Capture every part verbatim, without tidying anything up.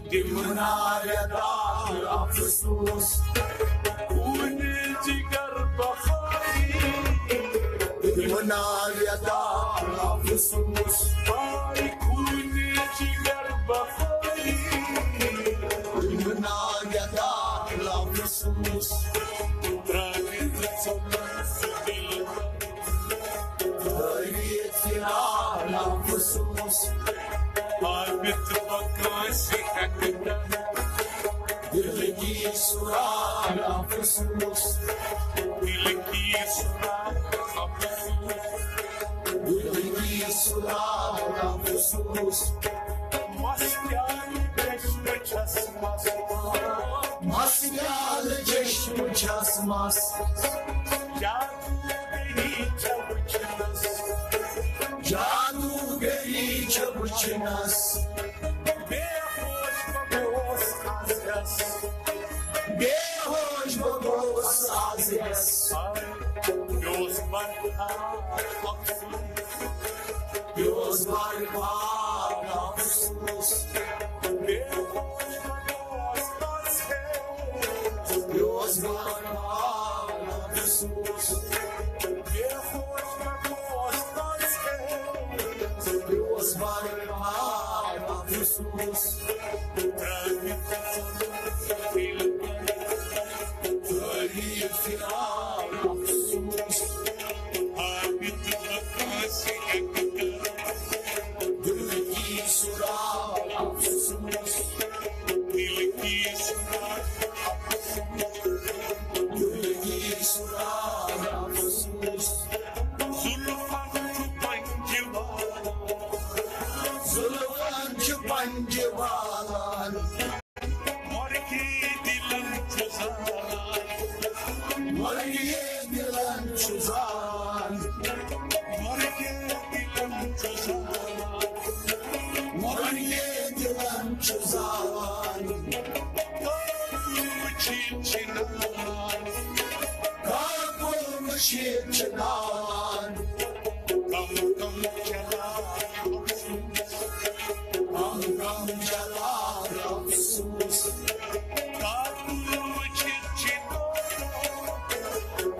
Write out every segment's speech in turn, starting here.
تِم نارِ دار افسوس، خوٗنہِ جگر بخاری۔ تِم نارِ دار افسوس، پاے خوٗنہِ جگر بخاری۔ تِم نارِ دار افسوس، ترٲوِتھ ژٕ دِل۔ ترٲوِتھ فِرار افسوس، ثابت پکان صحت۔ دل کی سرار افسوس، دل کی سرار افسوس، دل کی سرار افسوس۔ مس پیالہٕ چشمہٕ چھس مس، مس پیالہٕ چشمہٕ چھس مس۔ جادوگری چھےٚ وٕچھنس، جادوگری چھےٚ وٕچھنس۔ بے ہوش بہٕ گوس از یس، بے ہوش بہٕ گوس از یس۔ مےٚ اوس برقرار افسوس، مےٚ اوس برقرار افسوس۔ بے ہوش بہٕ گوس از یس، مےٚ اوس برقرار افسوس۔ بے ہوش بہٕ گوس از یس، مےٚ اوس برقرار افسوس۔ ترٲوِتھ فِرار افسوس، عابد وفا سے اکتا۔ دل کی سرار افسوس، دل کی سرار افسوس، دل کی سرار افسوس۔ زلفن چھُ پنجہِ والان، زلفن چھُ پنجہِ والان۔ مرگے دلن چھُ زالان، مرگے دلن چھُ زالان۔ مرگے دلن چھُ زالان، مرگے دلن چھُ زالان۔ کاکُل وٕچھِتھ چھِ نالان، کاکُل وٕچھِتھ چھِ نالان۔ کم کم چلا کم کم چلان افسوس، کاکُل وٕچھِتھ چھِ نالان۔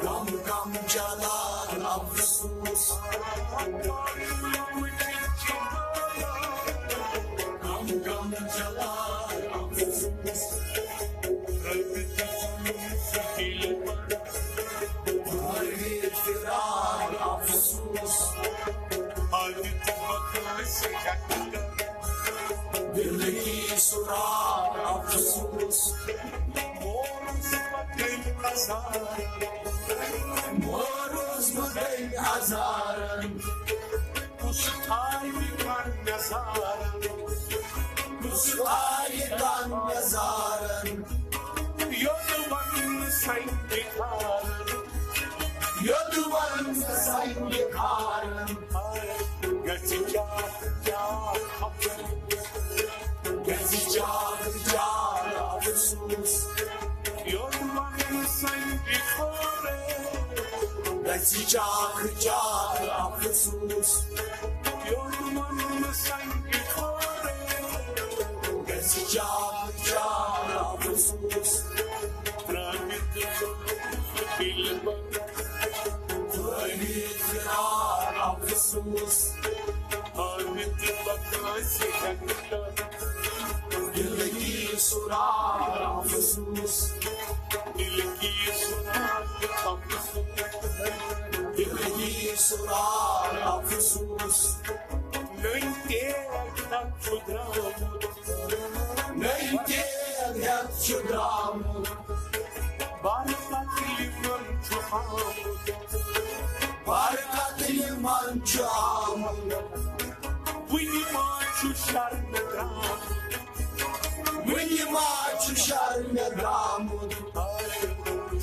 کم کم چلان افسوس، کاکُل وٕچھِتھ چھِ نالان۔ کم کم چلان افسوس، رٔٹِتھ ژٕ دِل پر۔ ترٲوِتھ فِرار افسوس، عابد وفا سے اکتا۔ دل کی سرار افسوس۔ مورُس بہٕ تٔمۍ عذارن، مورُس بہٕ تٔمۍ عذارن۔ کُس آیہِ کر مےٚ زارن، کُس آیہِ کر مےٚ زارن۔ یوٚدوَن سنگہِ کھارن، یوٚدوَن سنگہِ کھارن۔ گژھِ چاکھ چاکھ افسوس، گژھِ چاکھ چاکھ افسوس۔ یوٚدوَن سنگہِ کھارن۔ گژھِ چاکھ چاکھ افسوس، یوٚدوَن سنگہِ کھارن۔ گژھِ چاکھ چاکھ افسوس، ترٲوِتھ دِل پر۔ ترٲوِتھ فِرار افسوس، عابد وفا سے اکتا۔ دل کی سرار افسوس، دل کی سرار افسوس، دل کی سرار افسوس۔ نٔے تیغ ہٮ۪تھ چھُ درٛامُت، نٔے تیغ ہٮ۪تھ چھُ درٛامُت۔ بر تکلیفن چھُ آمُت، بر تکلیفن چھُ آمُت۔ وُنہِ ما چھُ شرمہِ درٛامُت، وُنہِ ما چھُ شرمہِ درٛامُت۔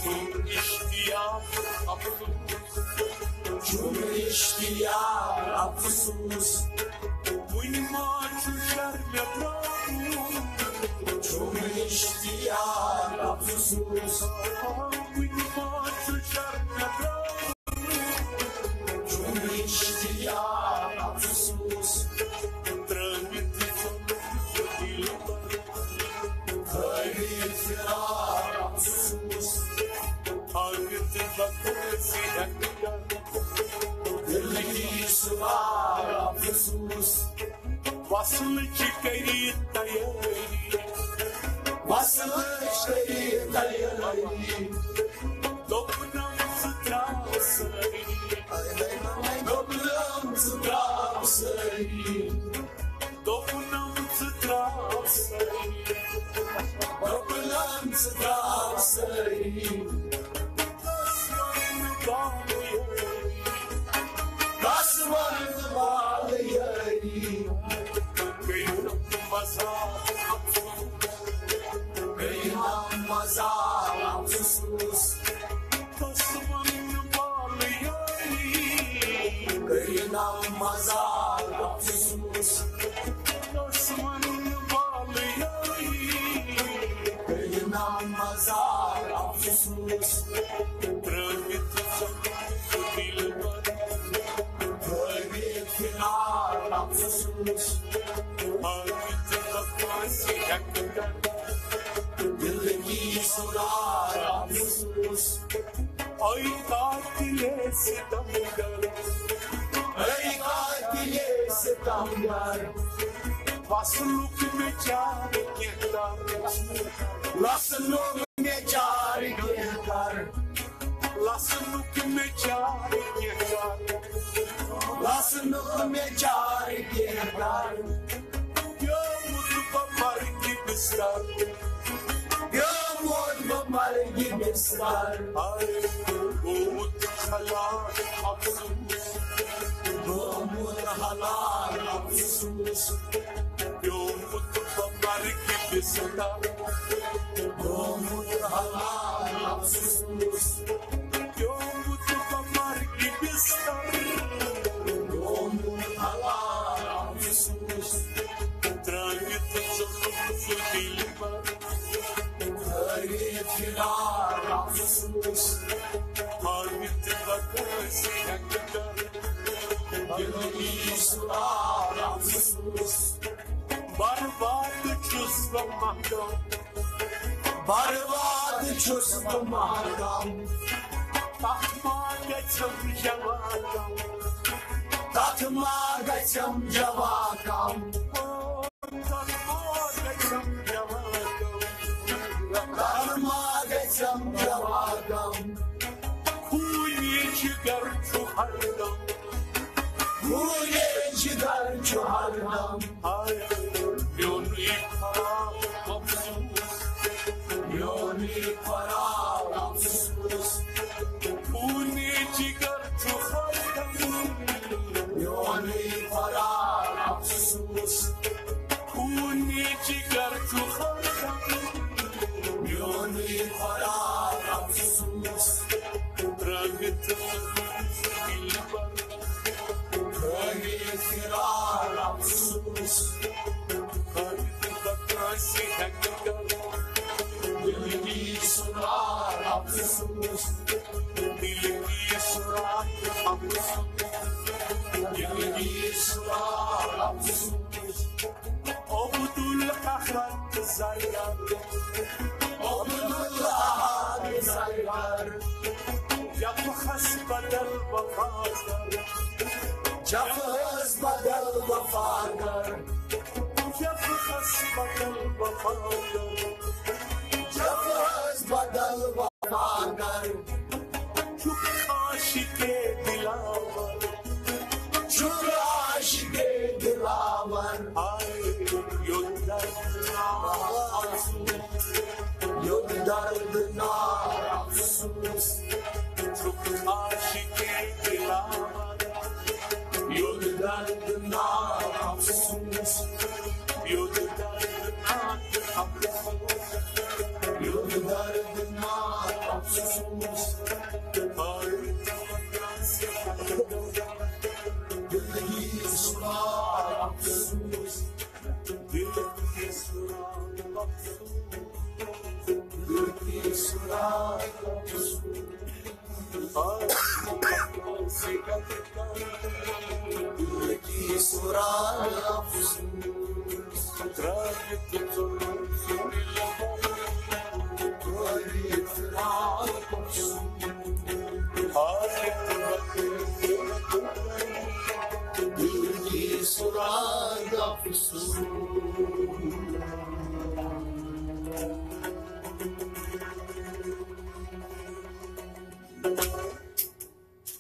چھُم اشتیاق افسوس، چھُم اشتیاق افسوس۔ وُنہِ ما چھُ شرمہِ درٛامُت، چھُم اشتیاق افسوس۔ وُنہِ ما چھُ شرمہِ درٛامُت، چھُم اشتیاق افسوس۔ ترٲوِتھ ژٕ دِل پر۔ فصلٕچ کٔرِو تیٲری۔ فصلٕچ کٔرِو تیٲری۔ دوٚپنم ژٕ ترٛاو سٲری۔ دوٚپنم ژٕ ترٛاو سٲری۔ دوٚپنم ژٕ ترٛاو سٲری۔ دوٚپنم ژٕ ترٛاو سٲری۔ دَس وَن بالہٕ یٲری۔ دَس وَن بالہٕ یٲری۔ گٔیَم مزار افسوس۔ گٔیَم مزار افسوس۔ دَس وَن بالہٕ یٲری۔ گٔیَم مزار افسوس۔ دَس وَن بالہٕ یٲری۔ گٔیَم مزار افسوس۔ ترٛٲوِتھ ژٕ دِل بر۔ ترٛٲوِتھ فِرار افسوس۔ ہٲوِتھ ژٕ کٲنٛسہِ ہٮ۪کہٕ کر۔ دِل کی سُرار افسوس۔ اے قاتلِ ستمگر۔ اے قاتلِ ستمگر۔ وصلُک مےٚ چارٕ کینٛہہ کر۔ وصلُک مےٚ چارٕ کینٛہہ کر۔ وصلُک مےٚ چارٕ کینٛہہ کر۔ وصلُک مےٚ چارٕ کینٛہہ کر۔ پیومُت بہٕ مرگہِ بستر۔ پیومُت بہٕ مرگہِ بستر۔ ہاے گوٚمُت ہلاک افسوس۔ گوٚمُت ہلاک افسوس۔ پیومُت بہٕ مرگہِ بستر۔ گوٚمُت ہلاک افسوس۔ پیومُت بہٕ مرگہِ بستر۔ گوٚمُت ہلاک افسوس۔ ترٛٲوِتھ ژٕ سُہ دِل بر۔ ترٛٲوِتھ فِرار افسوس۔ ہٲوِتھ ژٕ کٲنٛسہِ ہٮ۪کہٕ کر۔ دِل کی سُرار افسوس۔ برباد چھُس بہٕ محکم۔ برباد چھُس بہٕ محکم۔ تَتھ ما گژھم جواب کم۔ تَتھ ما گژھم جواب کم۔ تَتھ ما گژھم جواب کم۔ تَتھ ما گژھم جواب کم۔ خوٗنی جگر چھُ ہردم۔ خوٗنی جگر چھُ ہردم۔ ہاے میونُے خراب افسوس۔ میونُے خراب افسوس۔ خوٗنی جگر چھُ ہردم۔ میونُے خراب افسوس۔ خوٗنی جگر چھُ ہردم۔ میونُے خراب افسوس۔ ترٛٲوِتھ دِل بر۔ ترٛٲوِتھ فِرار افسوس۔ ترٛٲوِتھ بہٕ کٲنٛسہِ ہٮ۪کہٕ کر۔ دِل کی سُرار افسوس۔ دِل کی سُرار افسوس۔ دِل کی سُرار افسوس۔ عبدالاحد زرگر۔ عبدالاحد زرگر۔ جفاہس بدل وفا کر۔ جفاہس بدل وفا کر۔ جفاہس بدل وفا کر۔ جفاہس بدل وفا کر۔ چھُکھ عاشقِ دلاور۔ چھُکھ عاشقِ دلاور۔ ہاے یوٚت دردناک افسوس۔ یوٚت دردناک افسوس۔ چھُکھ عاشقِ دلاور۔ یوٚت دردناک افسوس۔ یوٚت دردناک افسوس۔ یوٚت دردناک افسوس۔ ہاے دِل کی سُرار افسوس۔ دِل کی سُرار افسوس۔ دِل کی سُرار افسوس۔ ہاے دِل کی سُرار افسوس۔ ترٛٲوِتھ ژٕ دِل کی سُرار افسوس۔